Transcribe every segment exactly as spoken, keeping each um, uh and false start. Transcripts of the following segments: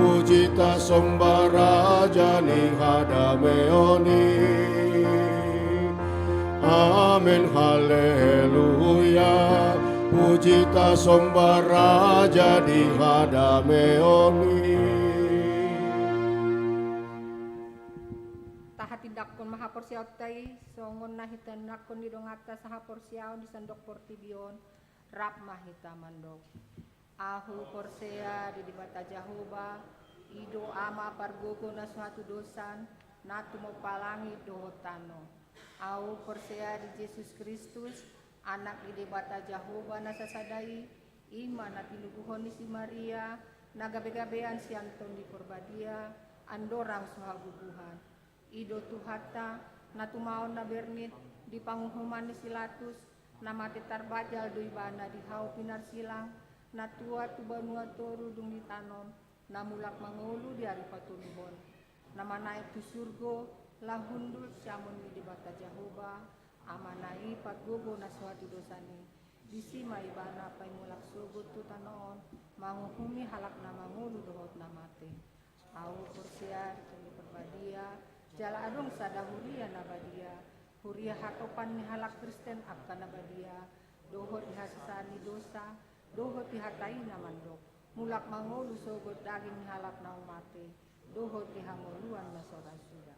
Puji tasomba Raja ni hadameon i. Amen, haleluya. Puji tasomba Raja di hadameon i. Tahatindangkon ma haporseaonta i, songon na hitindangkon ni donganta sahaporseaon di sandok portibi on, rap ma hita mandok. Ahu porsea di Debata Jahowa, i do Ama pargogo na so hatudosan, na tumompa langit dohot tano. Ahu porsea di Jesus Kristus, Anak ni Debata Jahowa na sasada i, i ma na tinubuhon ni si Maria, na gabegabean sian Tondi Porbadia, andorang so habubuhan. I do Tuhanta, na tumaon na bernit di panguhuman ni si Latus, na mate tarbajal do ibana di hau pinarsilang, na tuat tu banua toru dung ditanom, na mulak mangolu di ari patoluhon, na manaek tu surgo, laho hundul siamun ni Debata Jahowa, Amana i pargogo na so hatudosan i. Disi ma ibana paimulak sogot tu tano on, manguhumi halak na mangolu dohot na mate. Ahu porsea di Tondi Porbadia, jala adong sada huria na badia, huria hatopan ni halak Kristen angka na badia, dohot di hasesaan ni dosa, dohot di hata i na mandok, mulak mangolu sogot daging ni halak na mate, dohot di hangoluan na so ra suda.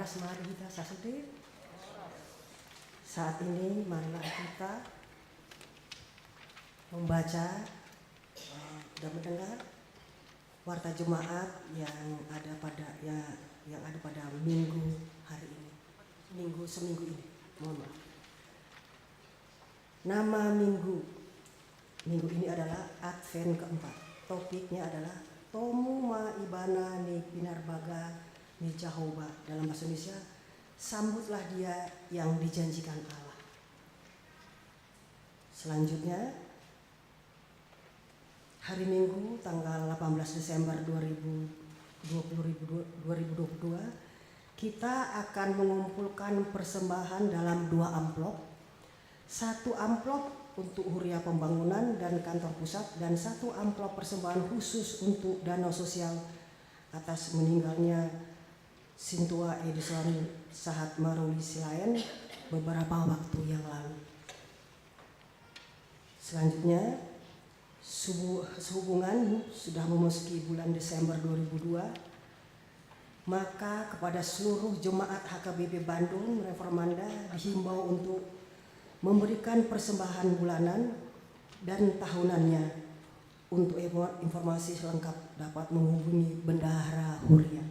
Mari kita sasude. Saat ini marilah kita membaca, eh, dan mendengar warta Jemaat yang ada pada, ya, yang ada pada minggu hari ini, minggu seminggu ini. Mohon maaf. Nama minggu, minggu ini adalah Advent keempat. Topiknya adalah Tomu ma Ibana ni Pinarbaga ni Jahowa, dalam bahasa Indonesia, Sambutlah Dia yang Dijanjikan Allah. Selanjutnya, hari Minggu, tanggal delapan belas Desember dua ribu dua puluh, dua ribu dua puluh dua, kita akan mengumpulkan persembahan dalam dua amplop. Satu amplop untuk Huria Pembangunan dan Kantor Pusat, dan satu amplop persembahan khusus untuk dana sosial atas meninggalnya Sintua Edison sahat maruli Silaen beberapa waktu yang lalu. Selanjutnya, subu-, sehubungan sudah memasuki bulan Desember dua ribu dua, maka kepada seluruh jemaat H K B P Bandung Reformanda dihimbau untuk memberikan persembahan bulanan dan tahunannya. Untuk info-, informasi selengkap dapat menghubungi Bendahara Huria.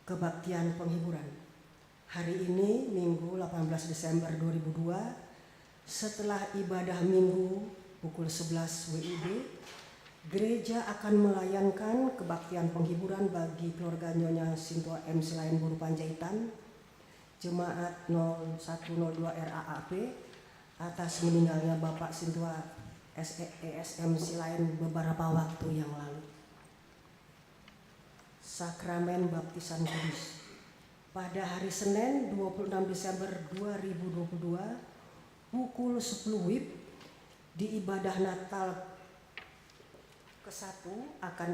Kebaktian penghiburan. Hari ini, Minggu, delapan belas Desember dua ribu dua, setelah ibadah Minggu pukul sebelas W I B, gereja akan melayangkan kebaktian penghiburan bagi keluarga Nyonya Sintua M Silaen Boru Panjaitan, Jemaat nol satu nol dua R A A P, atas meninggalnya Bapak Sintua S E, E S M Silaen beberapa waktu yang lalu. Sakramen Baptisan Kudus. Pada hari Senin, dua puluh enam Desember dua ribu dua puluh dua, pukul sepuluh W I B, di ibadah Natal kesatu akan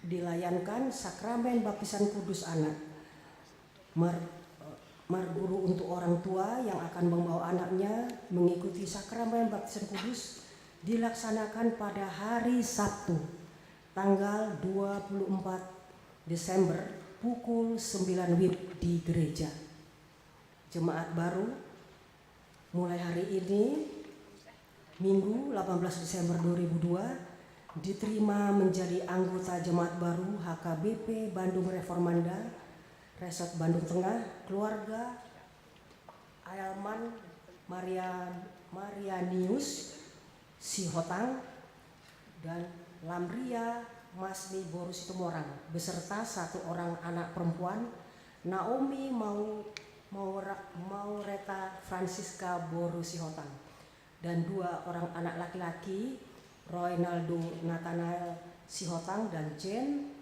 dilayankan Sakramen Baptisan Kudus Anak. Mar-, marguru untuk orang tua yang akan membawa anaknya mengikuti Sakramen Baptisan Kudus dilaksanakan pada hari Sabtu, tanggal dua puluh empat Desember, pukul sembilan W I B di gereja. Jemaat baru, mulai hari ini, Minggu, delapan belas Desember dua ribu dua, diterima menjadi anggota jemaat baru H K B P Bandung Reformanda, Resort Bandung Tengah, keluarga Aelman Maria-, Marianius Sihotang, dan Lamria Masni Boru Situmorang, beserta satu orang anak perempuan, Naomi Mau-, Maura-, Maureta Francisca Boru Sihotang, dan dua orang anak laki-laki, Roynaldo Nathanael Sihotang dan Jane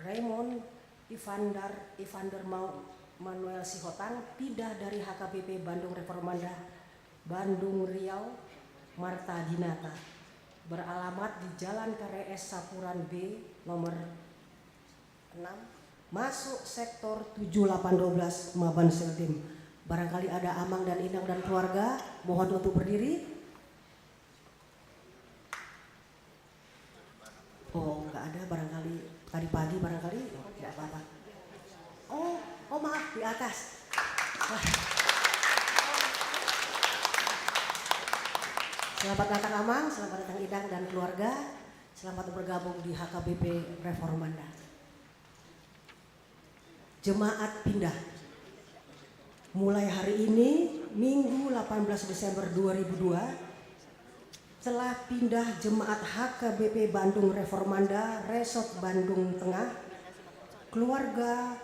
Raymond Evander, Evander Mau-, Manuel Sihotang, pindah dari H K B P Bandung Reformanda, Bandung Riau, Marta Dinata, beralamat di Jalan K R S Sapuran B nomor enam, masuk sektor tujuh delapan dua belas Maban Seltim. Barangkali ada amang dan inang dan keluarga, mohon untuk berdiri. Oh, nggak ada, barangkali tadi pagi, barangkali. Oh, nggak apa-apa. Oh, oh, maaf, di atas. Wah. Selamat datang, Amang, selamat datang, Inang, dan keluarga. Selamat bergabung di H K B P Reformanda. Jemaat pindah. Mulai hari ini, Minggu, delapan belas Desember dua ribu dua, telah pindah jemaat H K B P Bandung Reformanda, Resort Bandung Tengah, keluarga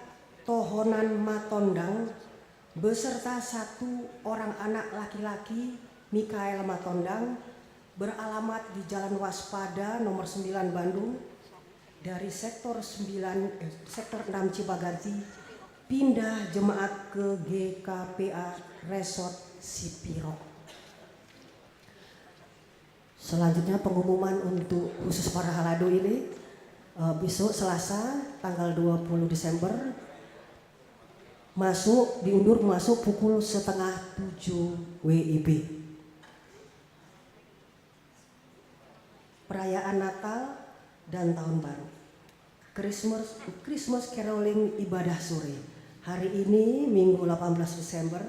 Tohonan Matondang, beserta satu orang anak laki-laki, Mikael Matondang, beralamat di Jalan Waspada nomor sembilan Bandung, dari sektor sembilan, eh, sektor enam Cibaganti, pindah jemaat ke G K P A Resort Sipirok. Selanjutnya, pengumuman untuk khusus para halado ini, eh, besok Selasa tanggal dua puluh Desember, masuk, diundur masuk pukul setengah tujuh W I B. Perayaan Natal dan Tahun Baru. Christmas, Christmas Caroling Ibadah Sore. Hari ini, Minggu delapan belas Desember,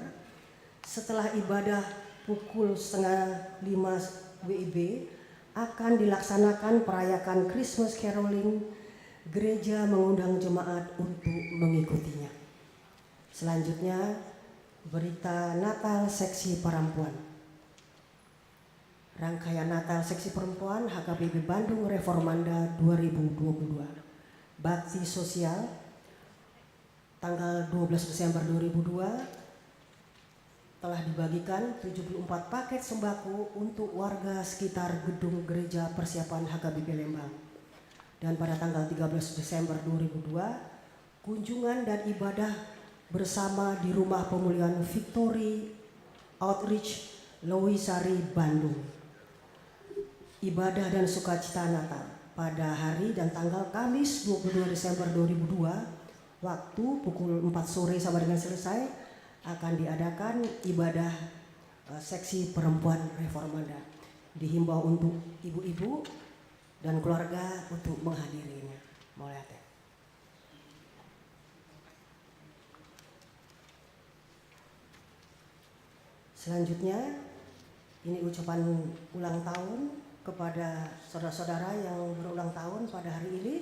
setelah ibadah pukul setengah lima W I B, akan dilaksanakan perayakan Christmas Caroling. Gereja mengundang jemaat untuk mengikutinya. Selanjutnya, berita Natal seksi perempuan. Rangkaian Natal seksi perempuan H K B P Bandung Reformanda dua ribu dua puluh dua. Bakti sosial tanggal dua belas Desember dua ribu dua telah dibagikan tujuh puluh empat paket sembako untuk warga sekitar gedung gereja persiapan H K B P Lembang. Dan pada tanggal tiga belas Desember dua ribu dua, kunjungan dan ibadah bersama di Rumah Pemulihan Victory Outreach, Lowisari, Bandung. Ibadah dan sukacita Natal pada hari dan tanggal Kamis dua puluh dua Desember dua ribu dua, waktu pukul empat sore sama dengan selesai, akan diadakan ibadah, eh, seksi perempuan Reformanda. Dihimbau untuk ibu-ibu dan keluarga untuk menghadirinya. Mauliate. Selanjutnya, ini ucapan ulang tahun kepada saudara-saudara yang berulang tahun pada hari ini.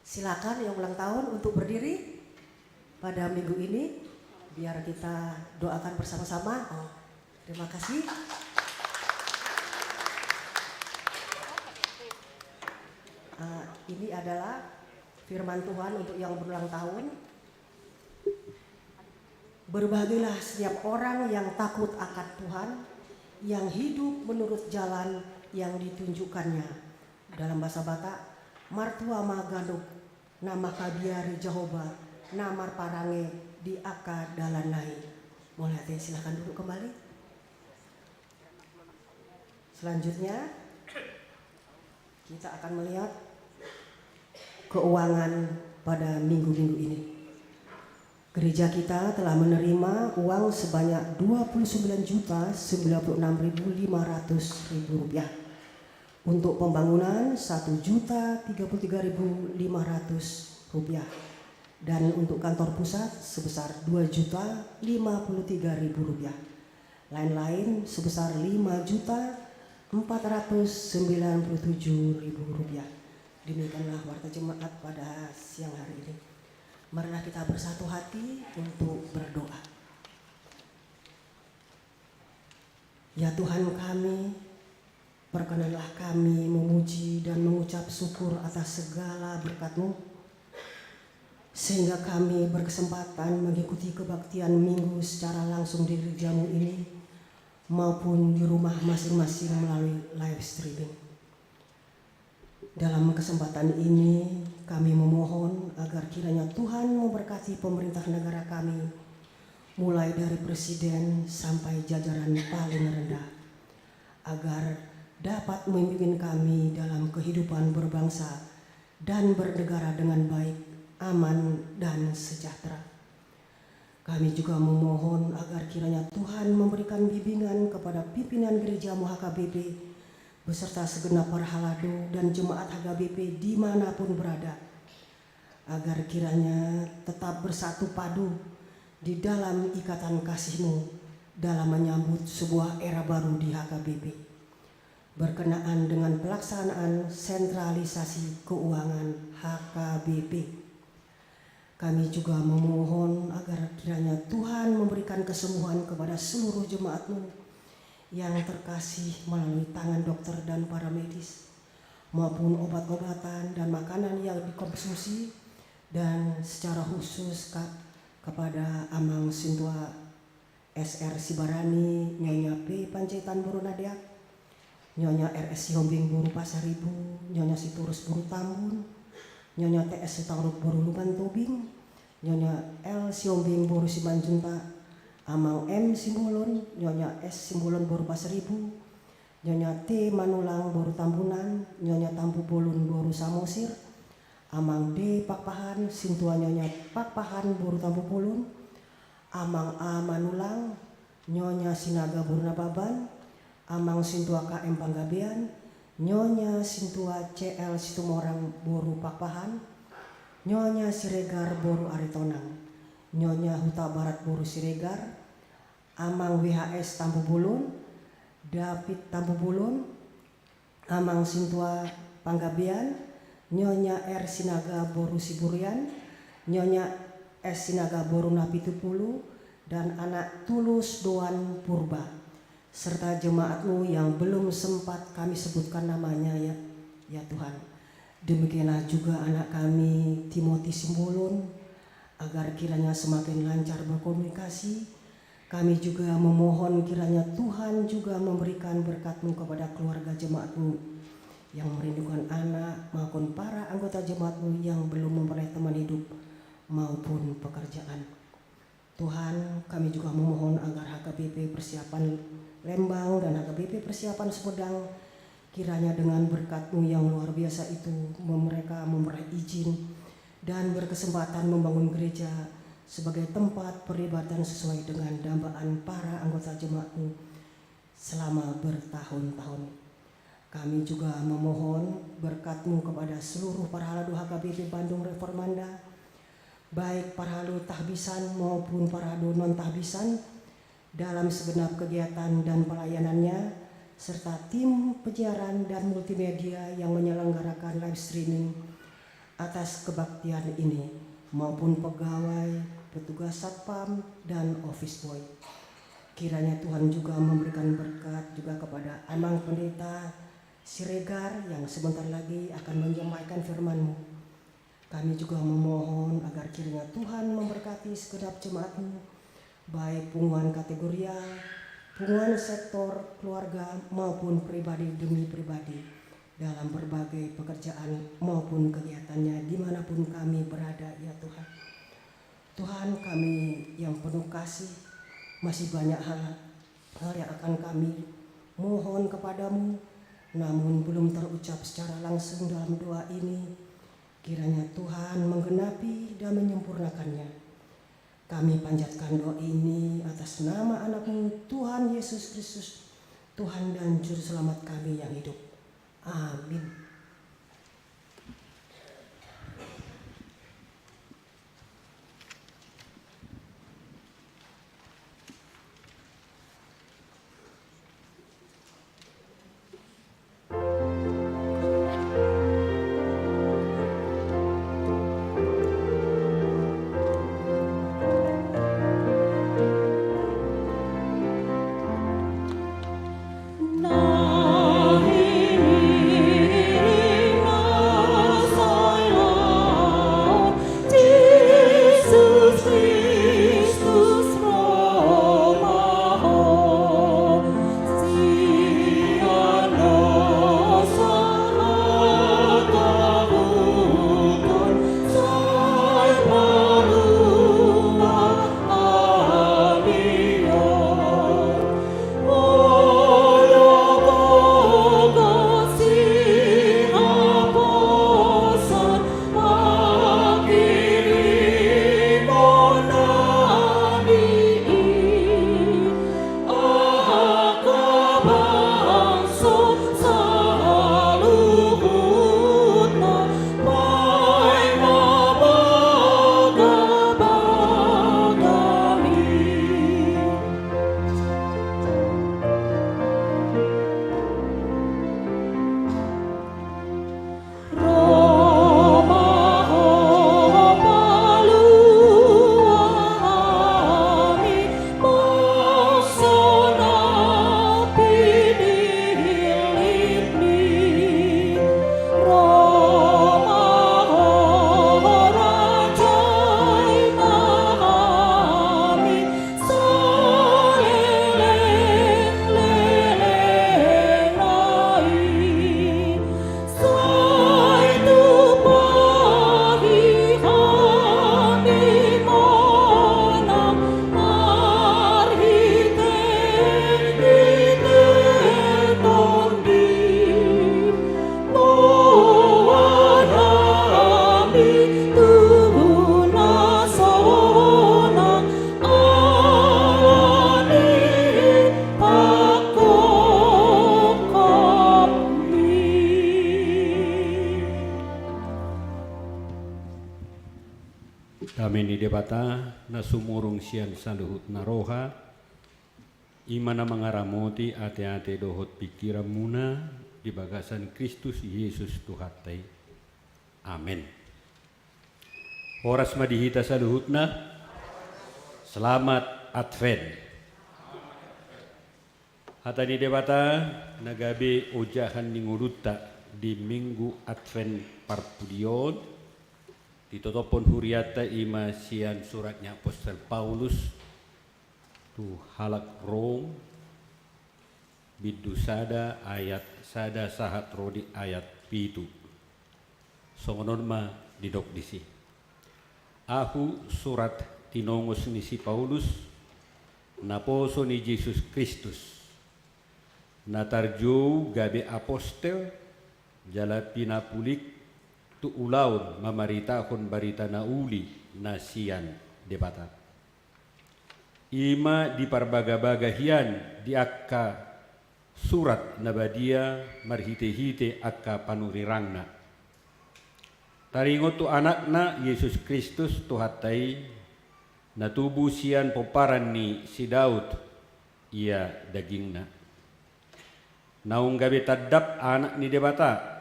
Silakan yang ulang tahun untuk berdiri pada minggu ini, biar kita doakan bersama-sama. Oh, terima kasih. Ah, ini adalah firman Tuhan untuk yang berulang tahun. Berbahagialah setiap orang yang takut akan Tuhan, yang hidup menurut jalan yang ditunjukkan-Nya. Dalam bahasa Batak, martua ma ganup na mangkabiari Jahowa, na marparange di angka dalanna i. Mauliate, silahkan duduk kembali. Selanjutnya, kita akan melihat keuangan pada minggu-minggu ini. Gereja kita telah menerima uang sebanyak dua puluh sembilan juta sembilan puluh enam ribu lima ratus ribu rupiah. Untuk pembangunan, satu juta tiga puluh tiga ribu lima ratus rupiah. Dan untuk kantor pusat sebesar dua juta lima puluh tiga ribu rupiah. Lain-lain sebesar lima juta empat ratus sembilan puluh tujuh ribu rupiah. Demikianlah warta jemaat pada siang hari ini. Marilah kita bersatu hati untuk berdoa. Ya Tuhan kami, perkenanlah kami memuji dan mengucap syukur atas segala berkat-Mu, sehingga kami berkesempatan mengikuti kebaktian Minggu secara langsung di gereja-Mu ini maupun di rumah masing-masing melalui live streaming. Dalam kesempatan ini, kami memohon agar kiranya Tuhan memberkati pemerintah negara kami, mulai dari presiden sampai jajaran paling rendah, agar dapat memimpin kami dalam kehidupan berbangsa dan bernegara dengan baik, aman, dan sejahtera. Kami juga memohon agar kiranya Tuhan memberikan bimbingan kepada pimpinan gereja-Mu H K B P beserta segenap parhalado dan jemaat H K B P di mana pun berada, agar kiranya tetap bersatu padu di dalam ikatan kasih-Mu dalam menyambut sebuah era baru di H K B P, berkenaan dengan pelaksanaan sentralisasi keuangan H K B P. Kami juga memohon agar kiranya Tuhan memberikan kesembuhan kepada seluruh jemaat-Mu yang terkasih melalui tangan dokter dan para medis, maupun obat-obatan dan makanan yang dikonsumsi, dan secara khusus ka-, kepada Amang Sintua S R Sibarani, Nyonya P Panjaitan boru Nadeak, Nyonya R S Sihombing boru Pasaribu, Nyonya Sitorus boru Tambun, Nyonya T S Sitauruk boru Lumban Tobing, Nyonya L Sihombing boru Simanjuntak, Amang M Simbolon, Nyonya S Simbolon boru Pasaribu, Nyonya T Manulang boru Tambunan, Nyonya Tampubolon boru Samosir, Amang D Pakpahan, Sintua Nyonya Pakpahan boru Tampubolon, Amang A Manulang, Nyonya Sinaga boru Nababan, Amang Sintua K M Panggabean, Nyonya Sintua C L Situmorang boru Pakpahan, Nyonya Siregar boru Aritonang, Nyonya Hutabarat boru Siregar, Amang W H S Tampubolon, David Tampubolon, Amang Sintua Panggabean, Nyonya R Sinaga boru Siburian, Nyonya S Sinaga boru Napitupulu, dan anak Tulus Doan Purba, serta jemaat-Mu yang belum sempat kami sebutkan namanya, ya, ya Tuhan. Demikianlah juga anak kami, Timothy Simbolon, agar kiranya semakin lancar berkomunikasi. Kami juga memohon kiranya Tuhan juga memberikan berkat-Mu kepada keluarga jemaat-Mu yang merindukan anak maupun para anggota jemaat-Mu yang belum memperoleh teman hidup maupun pekerjaan. Tuhan, kami juga memohon agar H K B P Persiapan Lembang dan H K B P Persiapan Sumedang, kiranya dengan berkat-Mu yang luar biasa itu, mem-, mereka memperoleh izin dan berkesempatan membangun gereja sebagai tempat peribadatan sesuai dengan dambaan para anggota jemaat-Mu selama bertahun-tahun. Kami juga memohon berkat-Mu kepada seluruh parhalado H K B P Bandung Reformanda, baik parhalado tahbisan maupun parhalado non tahbisan, dalam segenap kegiatan dan pelayanannya, serta tim penyiaran dan multimedia yang menyelenggarakan live streaming atas kebaktian ini, maupun pegawai, petugas satpam, dan office boy. Kiranya Tuhan juga memberikan berkat juga kepada Amang Pendeta Siregar yang sebentar lagi akan menyampaikan firman-Mu. Kami juga memohon agar kiranya Tuhan memberkati segenap jemaat-Mu, baik punguan kategorial, punguan sektor, keluarga, maupun pribadi demi pribadi, dalam berbagai pekerjaan maupun kegiatannya dimanapun kami berada, ya Tuhan. Tuhan, kami yang penuh kasih, masih banyak hal, hal yang akan kami mohon kepada-Mu, namun belum terucap secara langsung dalam doa ini. Kiranya Tuhan menggenapi dan menyempurnakannya. Kami panjatkan doa ini atas nama Anak-Mu, Tuhan Yesus Kristus, Tuhan dan Juru Selamat kami yang hidup. Amin. Dame ni Debata, na sumurung sian saluhutna roha, i ma na mangaramoti ateate dohot pingkiranmuna di bagasan Kristus Jesus Tuhanta i. Amen. Horas ma di hita saluhutna. Selamat Advent. Hata ni Debata na gabe ojahan ni ngolunta di Minggu Advent parpudi on, ditotophon hurianta i ma sian surat ni apostel Paulus tu halak Rom, bindu sada ayat sada sahat ro di ayat pitu. Songon on ma didok disi. Ahu surat tinongos ni si Paulus, naposo ni Jesus Kristus, na tarjou gabe apostel jala pinapulik tu ulaon mamaritahon barita na uli na sian Debata. I ma diparbagabaga hian di angka surat na badia marhitehite angka panurirangna. Taringot tu Anakna Jesus Kristus Tuhanta i, na tubu sian pomparan ni si Daud, ia dagingna. Naung gabe tandap Anak ni Debata,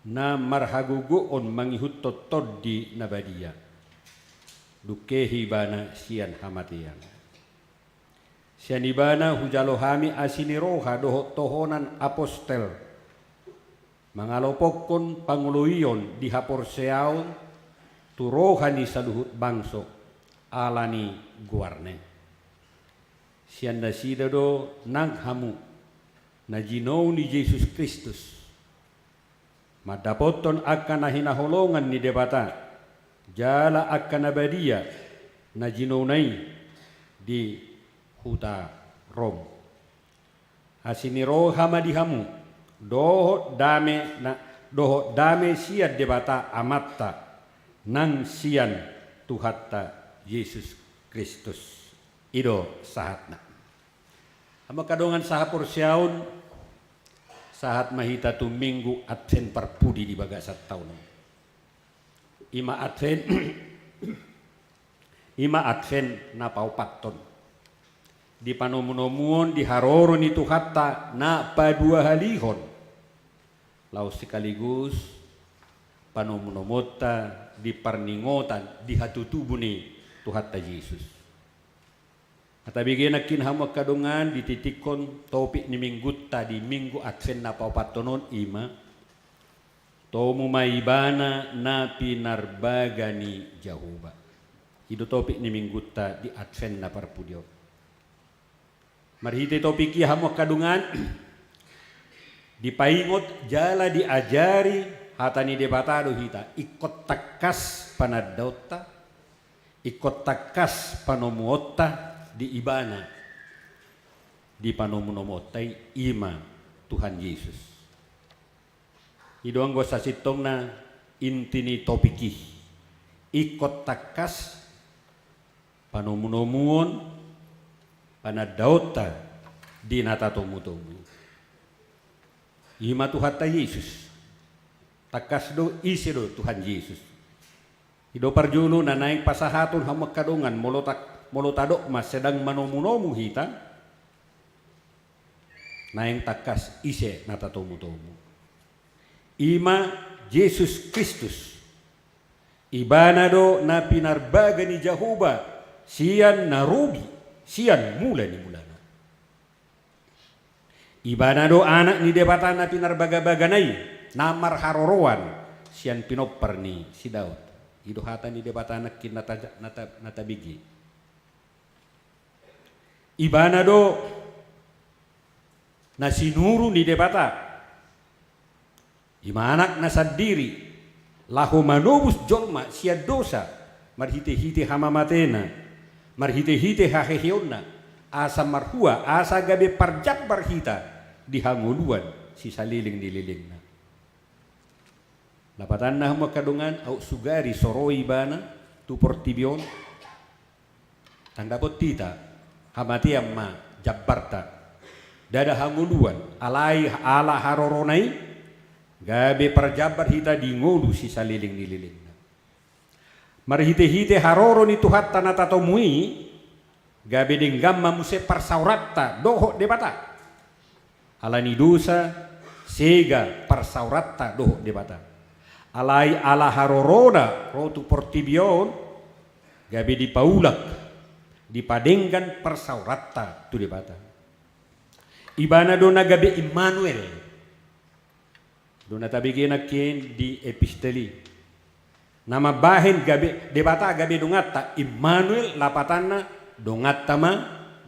na marhagogoon mangihuthon Tondi Na Badia, dung hehe Ibana sian hamatean. Sian Ibana hujalo hami asi ni roha dohot tohonan apostel, mangalopokkon pangoloion di haporseaon tu roha ni saluhut bangso, ala ni goarna i. Sian nasida do nang hamu, na jinou ni Jesus Kristus, mandapothon angka na hinaholongan ni Debata, jala angka na badia na jinouna i di huta Rom. Asi ni roha ma di hamu, dohot dame na, dohot dame sian Debata Amanta, nang sian Tuhanta Jesus Kristus. I do sahatna. Hamu angka dongan sahaporseaon, sahat ma hita tu Minggu Advent parpudi di bagasan taon on. I ma Advent, i ma Advent na paopathon di panomunomuon di haroro ni Tuhanta na paduahalihon. Laos sekaligus panomunomuonta di parningotan di hatutubu ni Tuhanta Jesus. Hata bege nangkin hamu angka dongan, dititikkon topik ni minggunta di Minggu Advent na paopathon on i ma, Tomu ma Ibana na pinarbaga ni Jahowa. I do topik ni minggunta di Advent na parpudi on. Marhite topik i hamu angka dongan, dipaingot jala diajari hata ni Debata do hita, ingkon tangkas panandaonta, ingkon tangkas panomuonta di Ibana, di panomunomuonta i, i ma Tuhan Jesus. I do anggo sasintongna inti ni topik i. Ingkon tangkas panomunomuon panandaonta di na tatomutomu. I ma Tuhanta Jesus. Tangkas do ise do Tuhan Jesus. I do parjolo na naeng pasahaton hamu angka dongan, molo ta-, molo tadok ma sedang manomunomu hita, naeng tangkas ise na tatomutomu. I ma Jesus Kristus. Ibana do na pinarbaga ni Jahowa sian na robi, sian mula ni mulana. Ibana do Anak ni Debata na pinarbagabagana i, na marharoroan sian pinompar ni si Daud. I do hata ni Debata nangkin na ta-, na ta-, na tabege. Ibana do na sinuru ni Debata, i ma Anakna sandiri, laho manobus jolma sian dosa, marhitehite hamamatena, marhitehite haheheonna, asa marhua, asa gabe parjambar hita di hangoluan sisaleleng ni lelengna. Lapatanna hamu angka dongan, aut sugari so ro Ibana tu portibi on, tandapon hita, hamatean ma jambarta. Ndada hangoluan, alai ala harorona i, gabe parjambar hita di ngolu sisaleleng ni lelengna. Marhite-hite haroro ni Tuhanta na tatomu i, gabe denggan ma muse parsaoranta dohot Debata. Ala ni dosa, sega parsaoranta dohot Debata. Alai ala harorona ro tu portibi on, gabe dipaulak, dipadenggan parsaoranta tu Debata. Ibana do na gabe Immanuel. Do na tabege nangkin di epistel i. Na mambahen gabe Debata gabe donganta, Immanuel lapatanna, donganta ma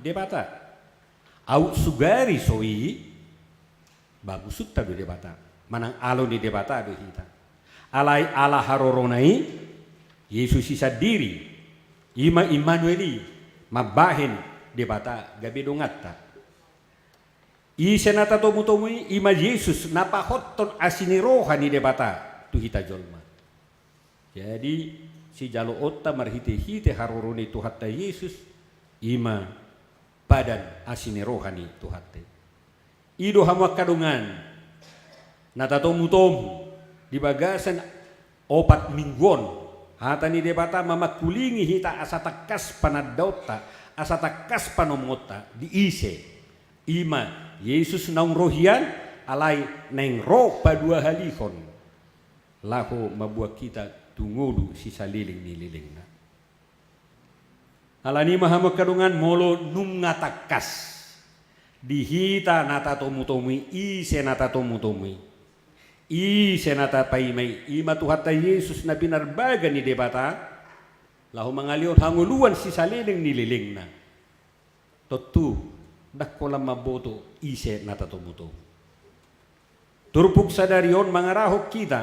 Debata. Aut sugari so i, bamusunta do Debata, manang alo ni Debata do hita. Alai ala harorona i, Jesus i sandiri, i ma Immanuel i, mambahen Debata gabe donganta. Ise na tatomu-tomu i, i ma Jesus na pahothon asi ni roha ni Debata tu hita jolma. Jadi, sijaloonta marhite-hite haroro ni Tuhanta Jesus, i ma padan asi ni roha ni Tuhanta i. I do hamu angka dongan na tatomu-tomu di bagasan opat minggu on, hata ni Debata ma mangkulingi hita asa tangkas panandaonta, asa tangkas panomuonta di ise. I ma Jesus naung ro hian, alai naeng ro paduahalihon laho mamboan hita tu ngolu sisaleleng ni lelengna. Ala ni i ma hamu angka dongan, molo nunga tangkas di hita na tatomu-tomu i, ise na tatomu-tomu i, ise na tapaima i, i ma Tuhanta Jesus na pinarbaga ni Debata, laho mangalehon hangoluan sisaleleng ni lelengna. Tontu, ndang holan mamboto ise na tatomu-tomu. Turpuk sadari on mangarahon hita,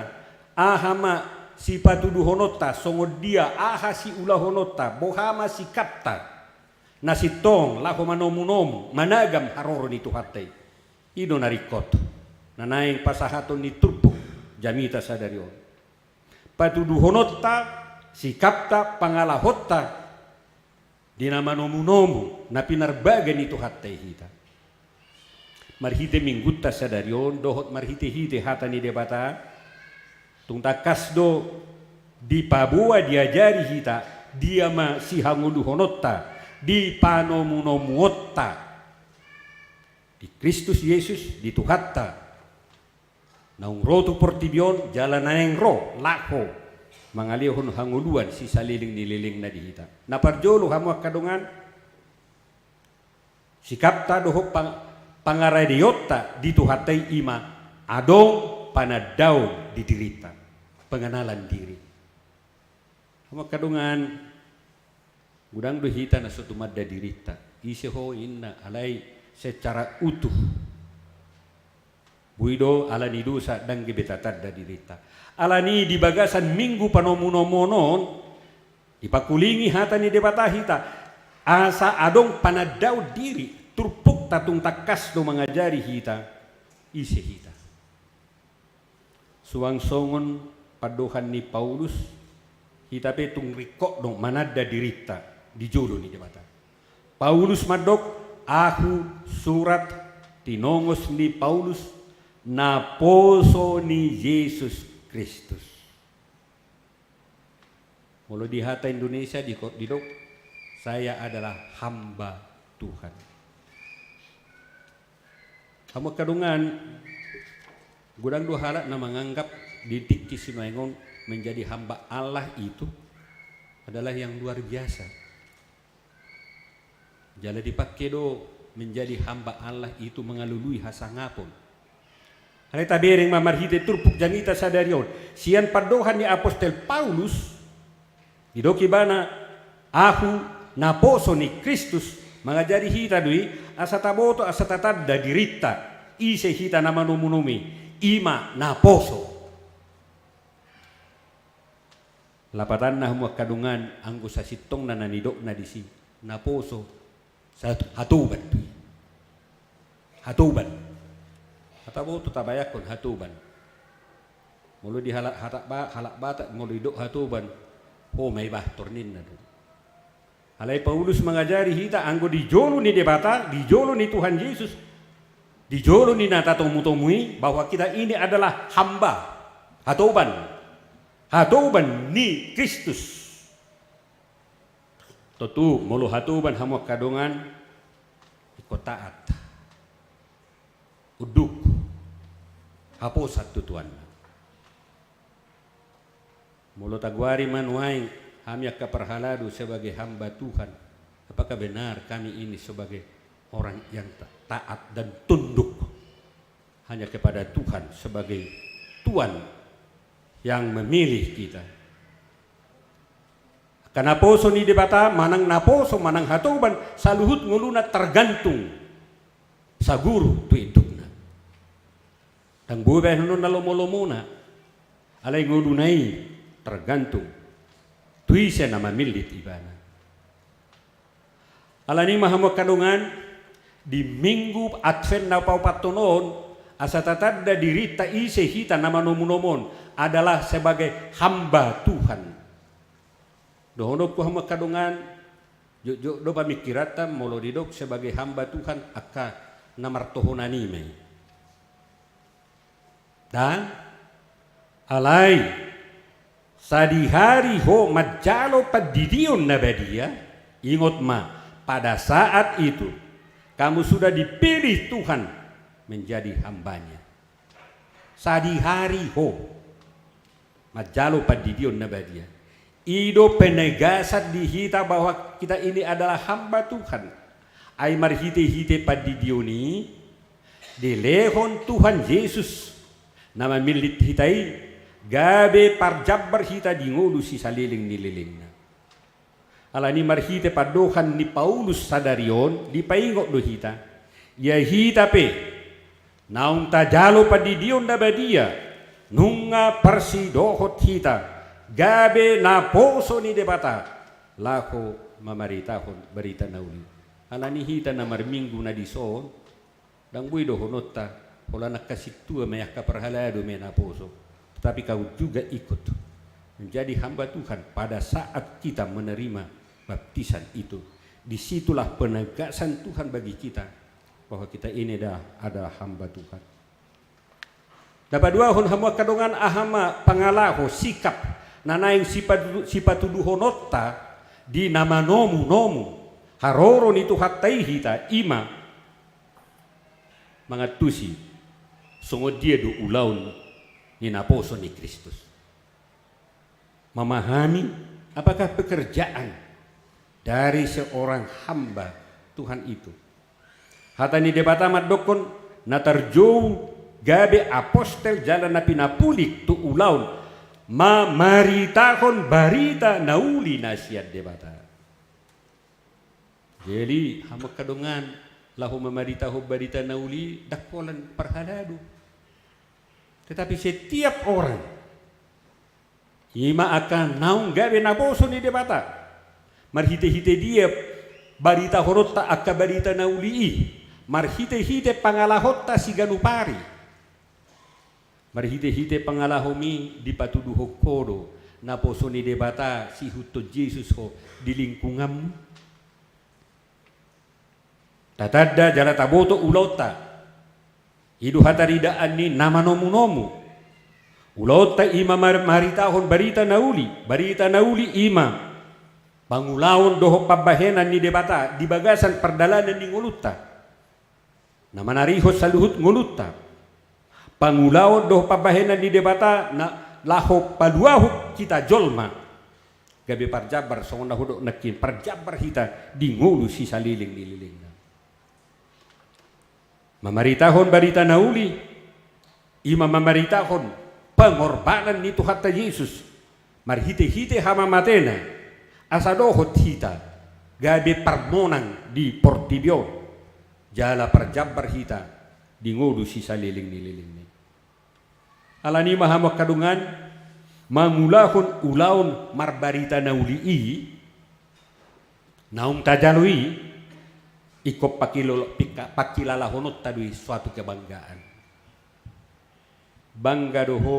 aha ma sipatuduhononta, songon dia, aha siulahononta, boha ma sikapta na sintong laho manomu-nomu, managam haroro ni Tuhanta i. I do na ringkot na naeng pasahaton ni turpuk jamita sadari on. Patuduhononta, sikapta, pangalahonta di na manomu-nomu, na pinarbaga ni Tuhanta i hita. Marhite minggunta sadari on, dohot marhite-hite hata ni Debata, tung tangkas do dipaboa, diajari hita, dia ma sihangoluhononta, di panomu-nomuonta di Kristus Jesus, di Tuhanta. Naung ro tu portibi on, jala naeng ro laho mangalehon hangoluan sisaleleng ni lelengna di hita. Na parjolo hamu angka dongan, sikapta dohot pang-, pangaradeonta di Tuhanta i, i ma adong panandaon di dirinta, pengenalan diri. Hamu angka dongan, godang do hita na so tumanda dirinta. Ise ho inna, alai secara utuh. Boi do ala ni dosa ndang gabe tatanda dirinta. Ala ni di bagasan minggu panomu-nomuon on, dipangkulingi hata ni Debata hita, asa adong panandaon diri, turpukta tung tangkas do mangajari hita, ise hita. Suang songon pandohan ni Paulus, hita pe tung ringkot do mananda dirinta di jolo ni Debata. Paulus mandok, ahu surat tinongos ni Paulus, naposo ni Jesus Kristus. Molo di hata Indonesia di, didok, saya adalah hamba Tuhan. Hamu angka dongan, godang do halak na manganggap di tingki sinuaeng on menjadi hamba Allah itu adalah yang luar biasa. Jala dipake do menjadi hamba Allah itu mangalului hasangapon. Alai tabereng ma marhite turpuk jamita sadari on, sian pandohan ni apostel Paulus, didok ibana, ahu naposo ni Kristus, mangajari hita do i, asa taboto, asa tatanda dirinta, ise hita na manomu-nomu i, i ma naposo. Lapatanna hamu angka dongan, anggo sasintongna na nidokna disi, naposo, sa-, hatoban do i. Hatoban. Hata boto tabayangkon hatoban. Molo di halak, halak Ba-, halak Batak, molo didok hatoban, ho ma i bah tor ninna do. Alai Paulus mangajari hita anggo di jolo ni Debata, di jolo ni Tuhan Jesus, di jolo ni na tatomu-tomu i, bahwa kita ini adalah hamba, hatoban, hatoban ni Kristus. Tontu, molo hatoban hamu angka dongan, ingkon taat, unduk, haposan tu Tuhan. Molo tagoari ma nuaeng hami angka parhalado sebagai hamba Tuhan, apakah benar kami ini sebagai orang yang ta-, taat dan tunduk hanya kepada Tuhan sebagai Tuhan yang memilih kita? Angka naposo ni Debata, manang naposo, manang hatoban, saluhut ngoluna tergantung saguru tu indukna. Ndang boi bahenonna lomo-lomona, alai ngoluna i tergantung tu ise na mamillit ibana. Alani i ma hamu angka dongan, di Minggu Advent na paopathon on, asa tatanda dirinta ise hita na manomu-nomu on adalah sebagai hamba Tuhan. Dohononku hamu angka dongan, jotjot do pamingkiranta molo didok sebagai hamba Tuhan, angka na martohonan i ma i. Ndang, alai sadihari ho manjalo pandidion na badia, ingot ma, pada saat itu kamu sudah dipilih Tuhan menjadi hamba-Nya. Sadihari ho manjalo pandidion na badia. I do penegasan di hita bahwa kita ini adalah hamba Tuhan. Ai marhite-hite pandidion i, dilehon Tuhan Jesus na mamillit hita i, gabe parjambar hita di ngolu sisaleleng ni lelengna. Alani i marhite pandohan ni Paulus sadari on, dipaingot do hita. Ia hita pe, naung tajalo pandidion na badia, nunga parsidohot hita gabe naposo ni Debata laho mamaritahon barita na uli. Alani i hita na marminggu na dison, ndang boi dohononta, holan angka sintua ma i, angka parhalado ma i naposo, tetapi kau juga ikut menjadi hamba Tuhan pada saat kita menerima baptisan itu. Di situlah penegasan Tuhan bagi kita bahwa kita ini adalah, adalah hamba Tuhan. Na paduahon hamu angka dongan, aha ma pangalaho, sikap na naeng sipatu-, sipatuduhononta di na manomu-nomu haroro ni Tuhanta i hita, i ma mangantusi songon dia do ulaon ni naposo ni Kristus. Memahami apakah pekerjaan dari seorang hamba Tuhan itu. Hata ni Debata mandokkon, na tarjou gabe apostel jala na pinapulik tu ulaon mamaritahon barita na uli na sian Debata. Jadi, hamu angka dongan, laho mamaritahon barita na uli, ndang holan parhalado. Tetapi setiap orang, i ma angka naung gabe naposo ni Debata. Marhite-hite dia baritahononta angka barita na uli i? Marhite-hite pangalahonta siganup ari. Marhite-hite pangalahom i dipatuduhon ho do naposo ni Debata siihuthon Jesus ho di lingkunganmu. Tatanda jala taboto ulaonta. I do hataridaan ni na manomu-nomu. Ulaonta i ma mar-, maritahon barita na uli, barita na uli i ma pangulaon dohot pambahenan ni Debata di bagasan pardalanan ni ngolunta. Na manarihon saluhut ngolunta. Pangulaon dohot pambahenan ni Debata na laho paluahon hita jolma gabe parjambar, songon na hudok nangkin, parjambar hita di ngolu sisaleleng ni lelengna. Mamaritahon barita na uli, i ma mamaritahon pangorbanan ni Tuhanta Jesus marhite-hite hamamatena, asa dohot hita gabe parmonang di portibi on, jala parjambar hita di ngolu sisaleleng ni lelengna i. Alani i ma hamu angka dongan, mangulahon ulaon marbarita na uli i, naung tajalo i, ingkon pakilo-, pika-, pakilalahononta do i suatu kebanggaan. Bangga do ho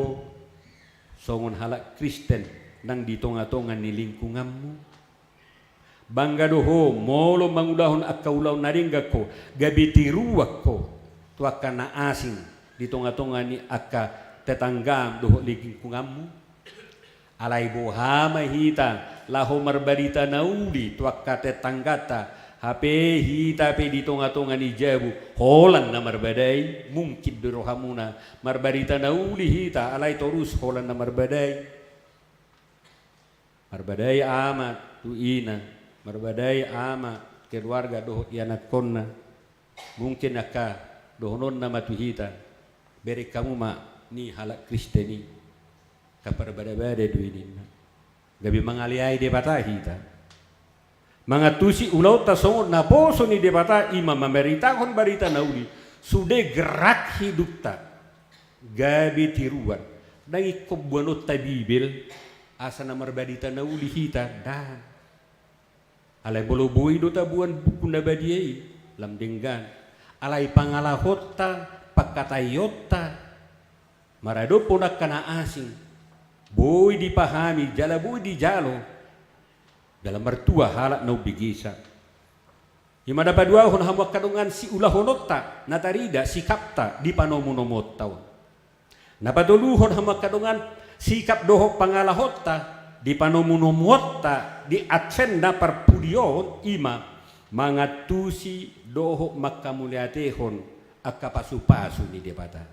songon halak Kristen nang di tonga-tonga ni lingkunganmu? Bangga do ho molo mangulahon angka ulaon na denggan ho, gabe tiruan ho tu angka na asing di tonga-tonga ni angka tetanggam dohot lingkunganmu? Alai boha ma hita laho marbarita na uli tu angka tetangganta, hape hita pe di tonga-tonga ni jabu holan na marbadai? Mungkin do rohamuna marbarita na uli hita, alai torus holan na marbadai. Marbadai ama tu ina, marbadai ama keluarga dohot ianakkonna. Mungkin angka dohononna ma tu hita, bereng hamu ma ni halak Kristen i, angka parbada-bada do i ninna. Gabe mangaleai Debata hita. Mangantusi ulaonta songon naposo ni Debata, i ma mamaritahon barita na uli, sude gerak hidupta gabe tiruan. Ndang ingkon boanonta Bibel asa na marbarita na uli hita, ndang. Alai molo boi do taboan buku na badia i, lam denggan. Alai pangalahonta, pangkataionta maradophon angka na asing, boi dipahami jala boi dijalo, jala martua halak na umbegesa. I ma na paduahon hamu angka dongan, siulahononta na tarida, sikapta di panomunomuonta on. Na patoluhon hamu angka dongan, sikap dohot pangalahonta di panomunomuonta di Advent na parpudi on, i ma mangantusi dohot manghamauliatehon angka pasupasu ni Debata.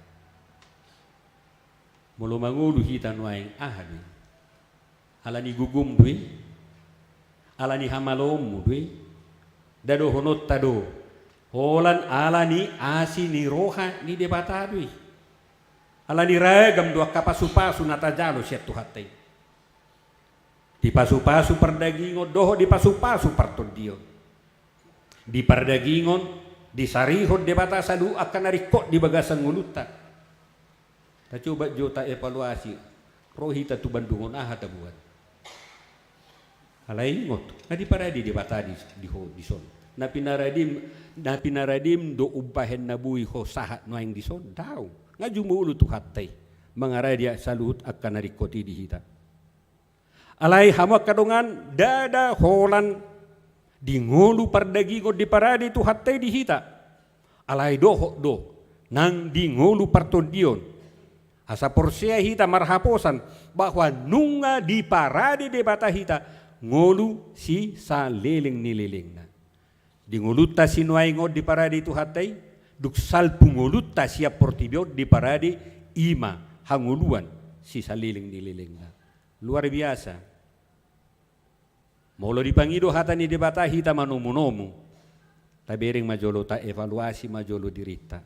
Molo mangolu hita nuaeng, aha do i? Ala ni gogom do i? Ala ni hamaloonmu do i? Nda dohononta do, holan ala ni asi ni roha ni Debata do i. Ala ni ragam do angka pasupasu na tajalo sian Tuhanta i. Di pasupasu pardagingon dohot di pasupasu partondion. Di pardagingon, disarihon Debata saluhut angka na ringkot di bagasan ngolunta. Tacoba jo taevaluasi, ro hita tu Bandung on, aha taboan? Alai ingot, nga diparade Debata di, di ho, dison. Na pinaradim, na pinaradim do umbahen na boi ho sahat nuaeng dison? Daong. Nga jumolo Tuhanta i mangarade saluhut angka na ringkot i di hita. Alai hamu angka dongan, ndada holan di ngolu pardagingon diparade Tuhanta i di hita. Alai dohot do nang di ngolu partondion. Asa porsea hita marhaposan bahwa nunga diparade Debata hita ngolu sisaleleng ni lelengna. Di ngolunta sinuaeng on diparade Tuhanta i, dung salpu ngolunta sian portibi on diparade, i ma hangoluan sisaleleng ni lelengna. Luar biasa. Molo dipangido hata ni Debata hita manomunomu, tabereng ma jolo, taevaluasi ma jolo dirinta.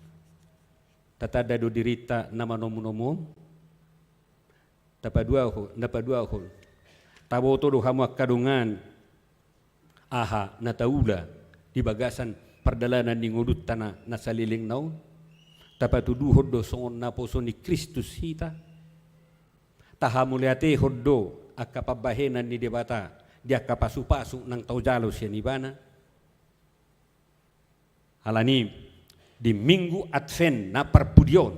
Tatanda do dirinta na manomunomu on? Tapaduahon, na paduahon, taboto do hamu angka dongan aha na taula di bagasan pardalanan ni ngolunta na, na salelengna on? Tapatuduhon do songon naposo ni Kristus hita? Tahamauliatehon do angka pambahenan ni Debata di angka pasupasu naung tajalo sian Ibana? Alani i, di Minggu Advent na parpudi on,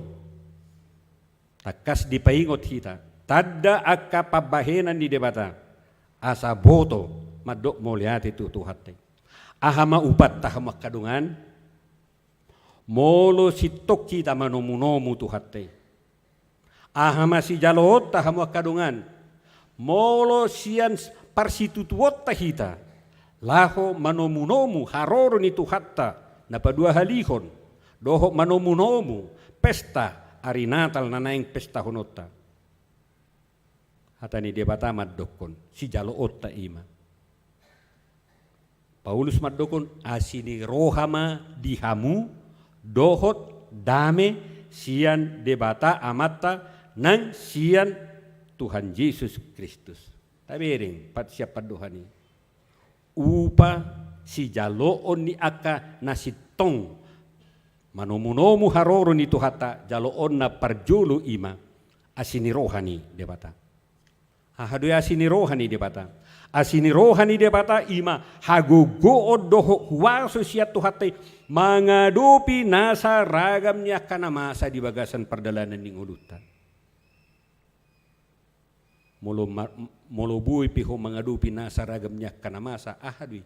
tangkas dipaingot hita tanda angka pambahenan ni Debata, asa boto mandok mauliate tu Tuhanta i. Aha ma upatta, hamu angka dongan? Molo sintong hita manomunomu Tuhanta i, aha ma sijaloonta, hamu angka dongan? Molo sian parsitutuonta hita laho manomunomu haroro ni Tuhanta na paduahalihon, dohot manomunomu pesta ari Natal na naeng pestahononta, hata ni Debata mandokkon, sijaloonta i ma. Paulus mandokkon, asi ni roha ma di hamu dohot dame sian Debata Amanta nang sian Tuhan Jesus Kristus. Tabereng pat sian pandohan i. Upa sijaloon ni angka na sintong manomunomu haroro ni Tuhanta, jaloonna parjolo i ma asi ni roha ni Debata. Aha do i asi ni roha ni Debata? Asi ni roha ni Debata i ma hagogoon dohot huaso sian Tuhanta i mangadopi nasa ragam ni angka na masa di bagasan pardalanan ni ngolunta. Molo ma-, molo boi pe ho mangadopi nasa ragam ni angka na masa, aha do i?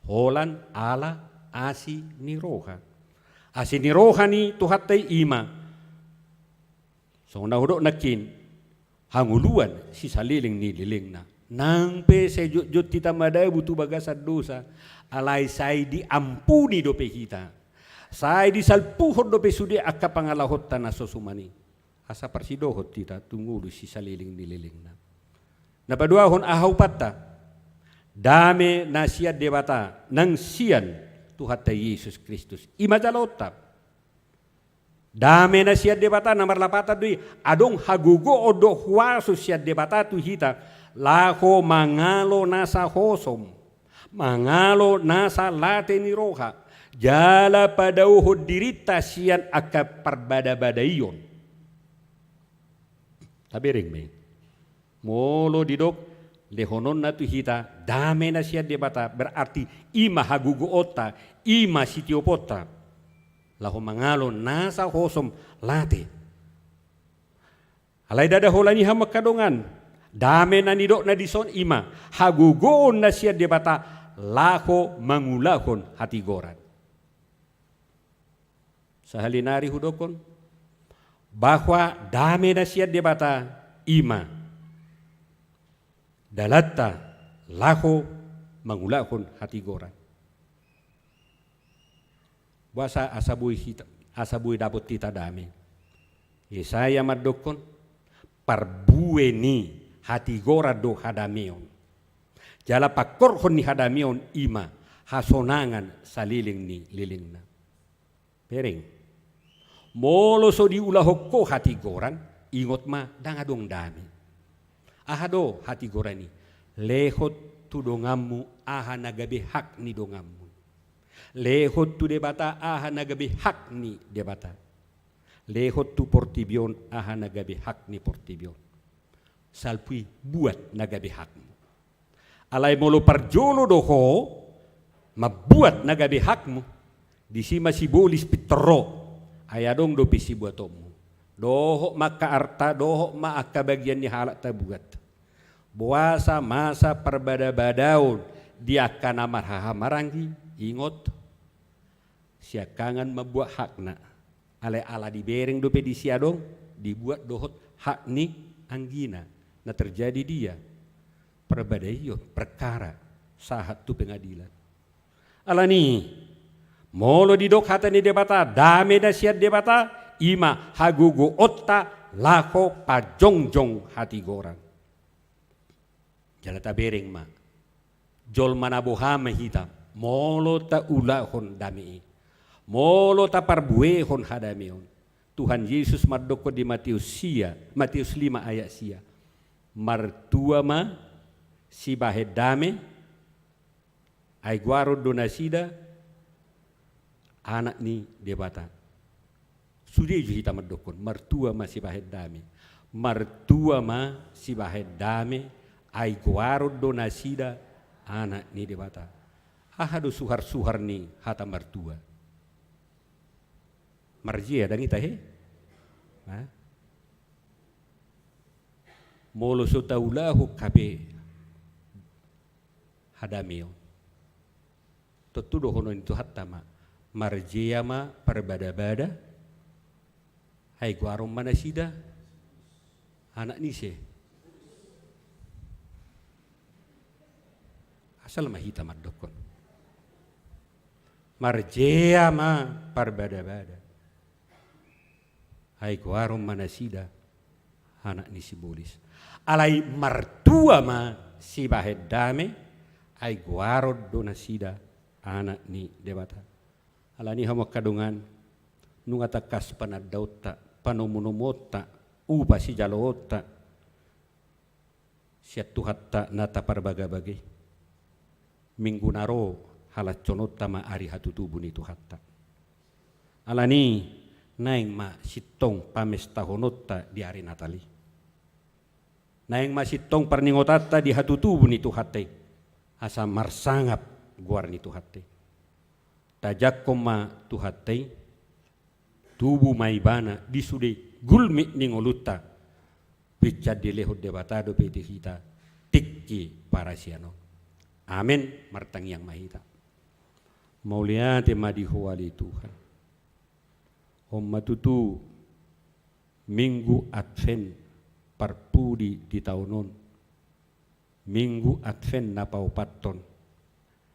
Holan ala asi ni roha. Asi ni roha ni Tuhanta i i ma, songon na hudok nangkin, hangoluan sisaleleng ni lelengna. Nang pe sai jotjot hita madabu tu bagasan dosa, alai sai diampuni dope hita. Sai disalpuhon dope sude angka pangalahonta na so suman i. Asa parsidohot hita tu ngolu sisaleleng ni lelengna. Na paduahon, aha upanta? Dame na sian Debata nang sian Tuhanta Jesus Kristus. I ma jaloonta. Dame na sian Debata na marlapatan do i, adong hagogoon dohot huaso sian Debata tu hita, laho mangalo nasa hosom, mangalo nasa late ni roha, jala padaohon dirinta sian angka parbadabadaion. Tabereng ma i. Molo didok lehononna tu hita dame na sian Debata, berarti i ma hagogoonta, i ma sitioponta. Laho mangalo nasa hosom late. Alai ndada holan i hamu angka dongan, dame na nidokna dison i ma hagogoon na sian Debata laho mangulahon hatigoran. Sahali nari hudokkon bahwa dame na sian Debata i ma dalanta laho mangulahon hatigoran. Boasa asa boi hita, asa boi dapot hita dame? Yesaya mandokkon, parbue ni hatigoran do hadameon. Jala pangkorhon ni hadameon i ma hasonangan saleleng ni lelengna. Bereng. Molo so diulahon ho hatigoran, ingot ma, ndang adong dame. Aha do hatigoran i? Lehon tu donganmu aha na gabe hak ni donganmu. Lehon tu Debata aha na gabe hak ni Debata. Lehon tu portibi on aha na gabe hak ni portibi on. Salpu i buat na gabe hakmu. Alai molo parjolo do ho mambuat na gabe hakmu, disi ma sibolis pintor ro, ai adong dope sibuatonmu. Dohot ma angka arta, dohot ma angka bagian ni halak tabuat. Boasa masa parbadabadaon di angka na marhahamaranggi, ingot, siangkangan mambuat hakna. Alai ala dibereng dope disi adong, dibuat dohot hak ni anggina. Na terjadi dia parbadaion, perkara, sahat tu pengadilan. Alani, molo didok hata ni Debata, dame na sian Debata, i ma hagogoonta laho pajongjong hatigoran. Jala tabereng ma, jolma na boha ma hita, molo taulahon dame i, molo taparbuehon hadameon. Tuhan Jesus mandokkon di Mateus sia, Mateus lima ayat sia, martua ma sibahen dame, ai goaron do nasida anak ni Debata. Sude jo hita mandokkon, martua ma sibahen dame. Martua ma sibahen dame, ai goaron do nasida anak ni Debata. Aha do suharsuhar ni hata martua? Marjea ndang hita, he? Ha? Molo so taulahon hape hadameon, tontu dohonon ni Tuhanta ma, marjea ma parbadabada, ai goaron ma nasida anak ni ise? Asal ma hita mandokkon, marjea ma parbadabada, ai goaron ma nasida anak ni sibolis. Alai martua ma sibahen dame, ai goaron do nasida anak ni Debata. Alani hamu angka dongan, nunga tangkas panandaonta, panomunomuonta, upa sijaloonta sian Tuhanta na taparbagabaga i. Minggu na ro halashononta ma ari hatutubu ni Tuhanta. Alani, naeng ma sintong pamestahononta di ari Natal i. Naeng ma sintong parningotanta di hatutubu ni Tuhanta i, asa marsangap goar ni Tuhanta i. Tajangkon ma Tuhanta i, tubu ma Ibana di sude gulmit ni ngolunta. Pinsan dilehon Debata dope tu hita tingki parasian on. Amen. Martangiang ma hita. Mauliate ma di Ho ale Tuhan. On ma tutu Minggu Advent parpudi di taon on, Minggu Advent na paopathon,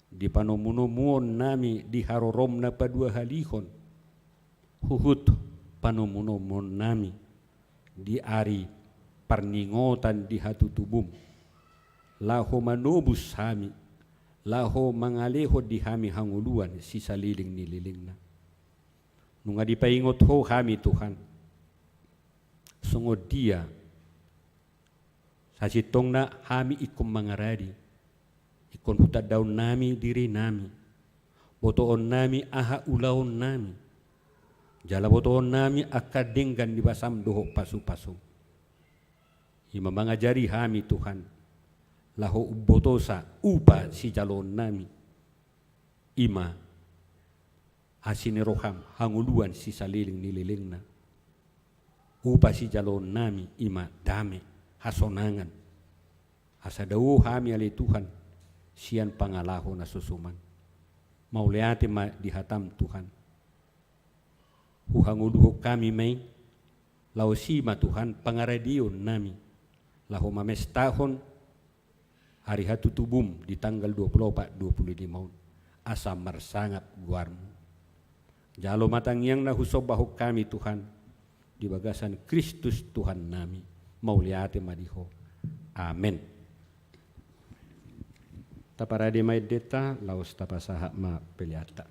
di panomunomuon nami di harorom na paduahalihon, huhut panomunomuon nami di ari parningotan di hatutubum, laho manobus hami, laho mangalehon di hami hangoluan sisaleleng ni lelengna. Nunga dipaingot Ho hami, Tuhan, songon dia sasintongna hami ingkon mangaradi, ingkon hutandaon nami diri nami, botoon nami aha ulaon nami, jala botoon nami angka denggan ni basam dohot pasupasum. I ma mangajari hami, Tuhan, laho umbotosa upa sijaloon nami, i ma asi ni roham hangoluan sisaleleng ni lelengna. Upa sijaloon nami i ma dame, hasonangan. Asa dao hami ale Tuhan, sian pangalaho na so suman. Mauliate ma di hatam, Tuhan. Huhangoluhon hami ma i, laos i ma Tuhan pangaradion nami, laho mamestahon ari hatutubum di tanggal dua pulu opat, dua pulu lima on, asa marsangap goarmu. Jalo ma tangiang na husombahon hami, Tuhan, di bagasan Kristus Tuhan nami. Mauliate ma di Ho. Amen. Taparade ma endenta, laos tapasahat ma peleanta.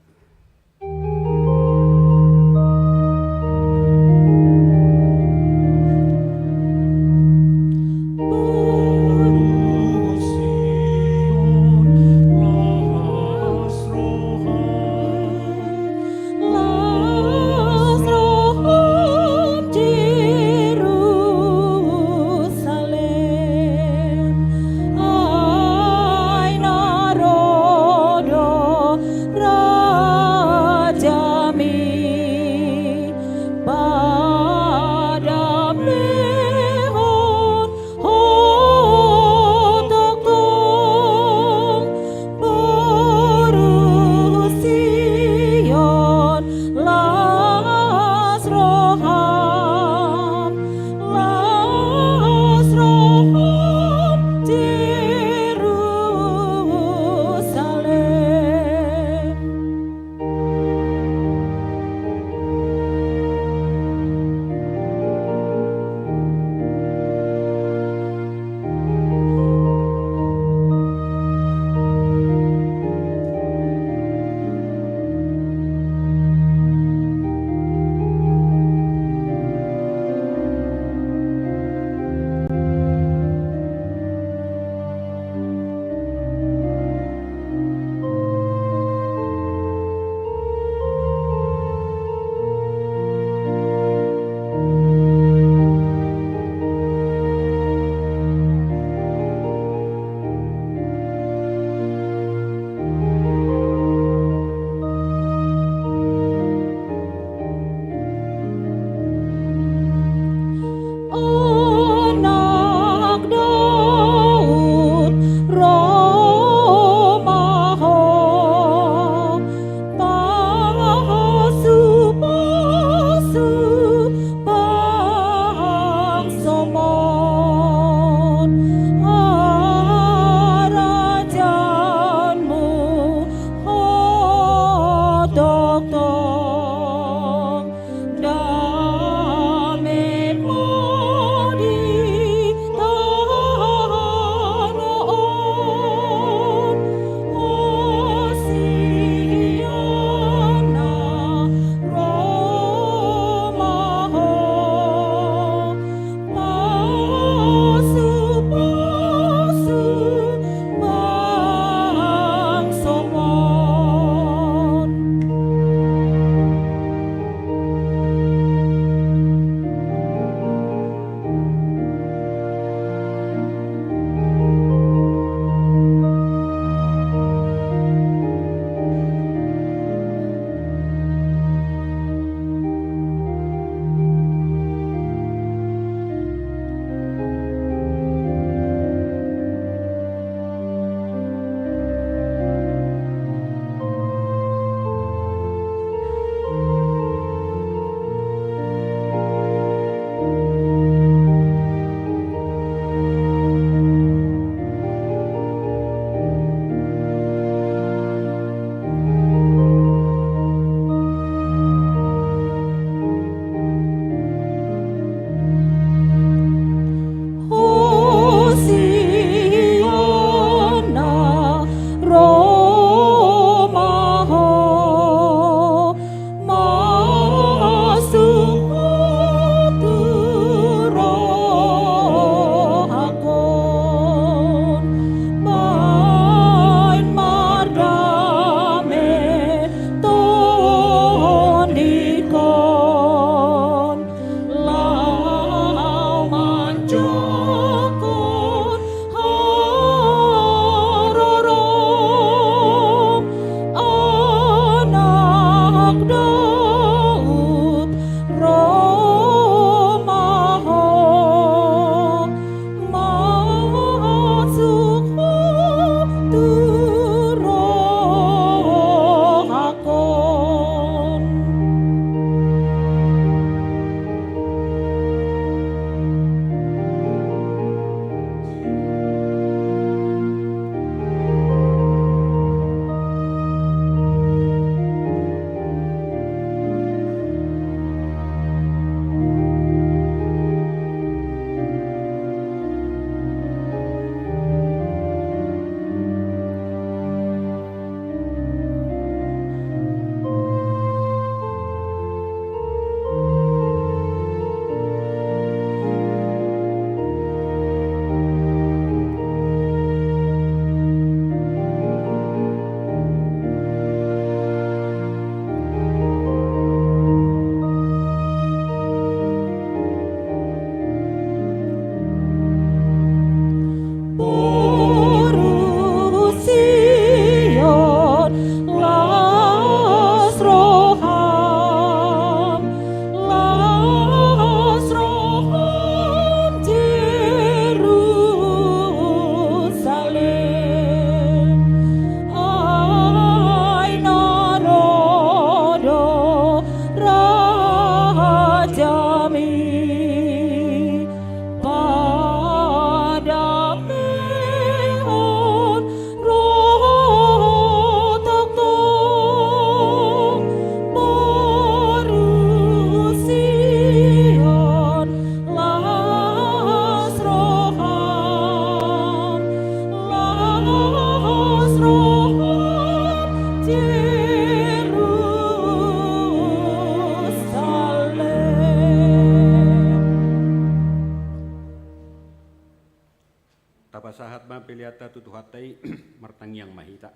Pasahat ma peleanta tu Tuhanta i. Martangiang ma hita.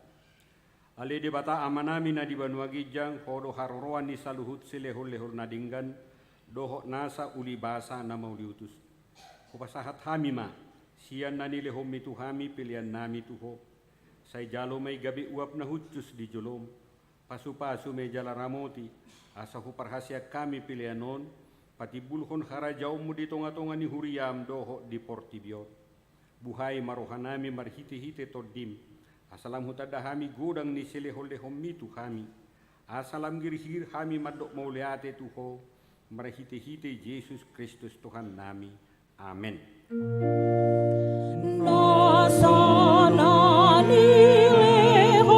Ale Debata Amanami na di banua ginjang, Ho do haroroan ni saluhut silehon-lehon na denggan dohot nasa uli basa na mauliutus. Hupasahat hami ma sian na nilehonMi tu hami peleannami tu Ho. Sai jalo ma i gabe uap na hushus di joloM. Pasu-pasu ma i jala ramoti, asa huparhaseang hami pelean on patimbulhon harajaonMu di tonga-tonga ni huriaM dohot di portibi on. Buhai ma rohanami marhite-hite TondiM, asa lam hutanda hami godang ni silehon-lehonMi tu hami, asa lam girgir hami mandok mauliate tu Ho marhite-hite Jesus Kristus Tuhannami. Amen. Nasa na nilehonMi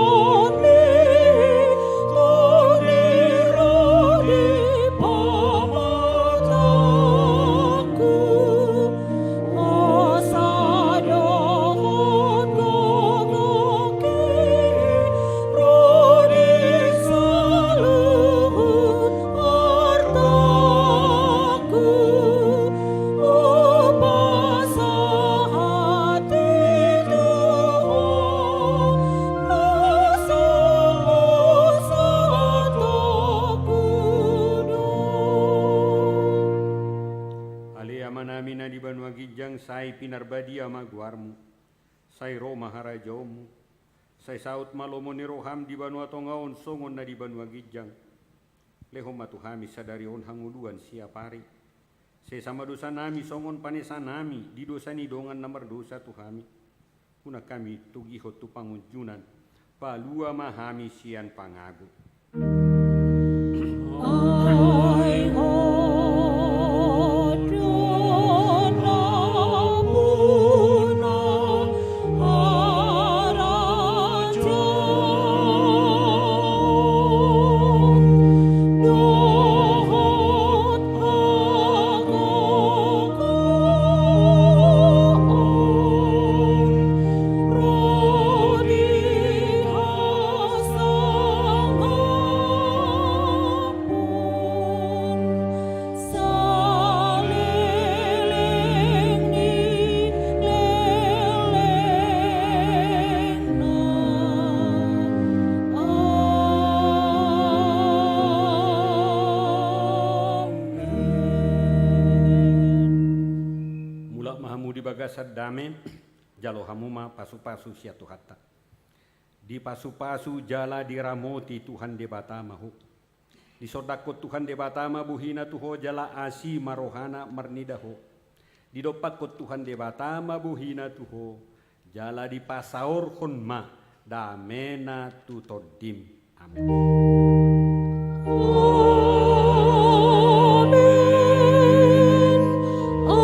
tu ni ro di pamatangku, asa dohot gogangki ro di saluhut artangku. Hupasahat i tu Ho, na salosatangku do. Ale Amanami na di banua ginjang, sai pinarbadia ma goarMu. Sai ro ma harajaonMu. Sai saut ma lomo ni rohaM di banua tonga on songon na di banua ginjang. Lehon ma tu hami sadari on hangoluan siapari. Sesa ma dosanami songon panesanami di dosa ni dongan na mardosa tu hami. Unang hami togihon tu pangunjunan. Palua ma hami sian pangago. Ai Ho do nampuna harajaon dohot hagogoon ro di hasangapon saleleng ni lelengna. Amen. Mulak ma hamu di bagasan dame, jalo hamu ma pasu-pasu sian Tuhanta. Dipasu-pasu jala diramoti Tuhan Debata ma ho. Disondangkon Tuhan Debata ma bohina tu ho jala asi ma rohana marnida ho. Didompakkon Tuhan Debata ma bohina tu ho jala dipasaorhon ma damena tu tondim. Amen. Amen. Amen.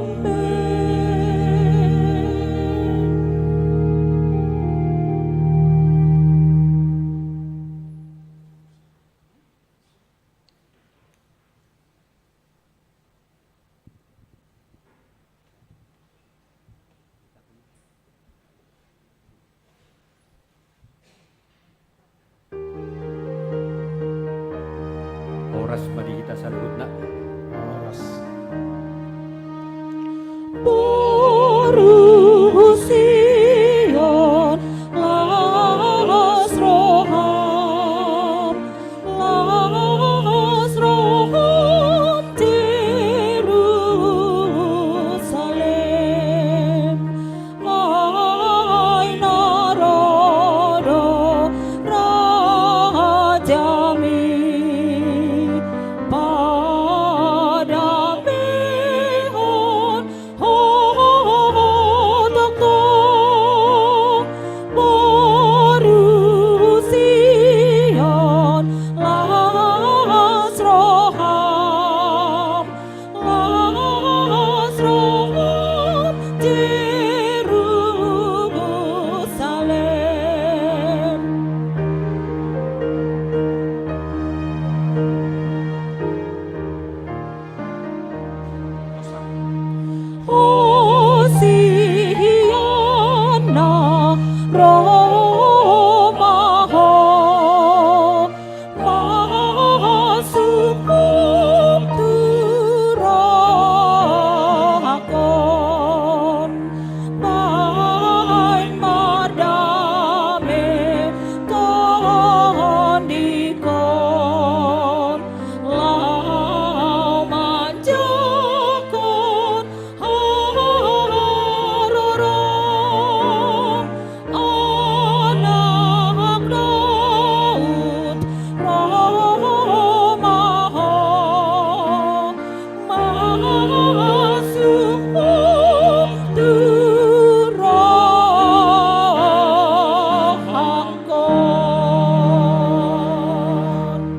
Amen. Horas ma di hita saluhutna.